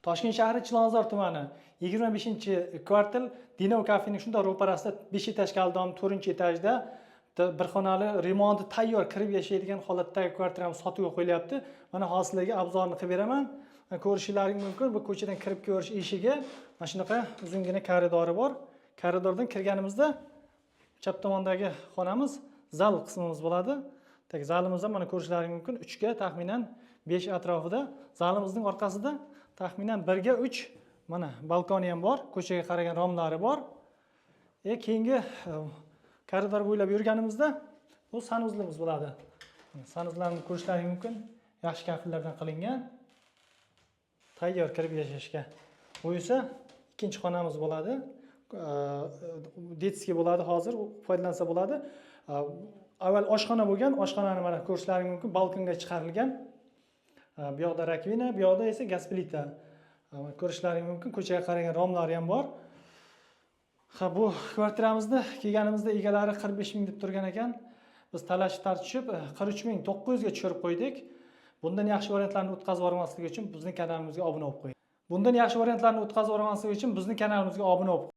Toshkent shahri, Chilonzor tumani, 25-kvartal, Dinov kafening shundoq ro'parasida, 5 этажка dom, 4-etajda bitta bir xonali, remonti tayyor, kirib yashaydigan holatdagi kvartiramiz sotuvga qo'yilyapti. Mana hozir sizlarga обзор ni qilib beraman. Mana, ko'rishlaring mumkin, bu ko'chadan kirib ko'rish eshigi, mana shunaqa uzungina koridori bor. Koridordan kirganimizda chap tomondagi xonamiz zal qismimiz bo'ladi. Так, zalimizda, mana, ko'rishlaring mumkin, 3ga taxminan 5 atrofida. Zalimizning orqasida taxminan 1ga 3, mana, balkoni ham bor, ko'chaga qaragan romlari bor. Keyingi koridor bo'ylab yurganimizda bu санузел imiz bo'ladi. Санузел larni ko'rishlaring mumkin, yaxshi kafellardan qilingan, tayyor kirib yashashga. Bu esa ikkinchi xonamiz bo'ladi. Детский bo'ladi, hozir foydalansa bo'ladi. Avval oshxona bo'lgan, oshxonani, mana, ko'rishlaring mumkin, balkonga chiqarilgan. Bu yoqda раковина, bu yoqda esa gaz plita. Ko'rishlaring mumkin, ko'chaga qaragan romlari ham bor. Ha, bu kvartiramizni kelganimizda egalari 45 000 deb turgan ekan. Biz talashib tortishib 43 900 ga tushirib qo'ydik. Bundan yaxshi variantlarni o'tkazib yubormaslik uchun bizni kanalimizga obuna bo'lib qo'ying. Bundan yaxshi variantlarni o'tkazib yubormaslik uchun bizni kanalimizga obuna bo'lib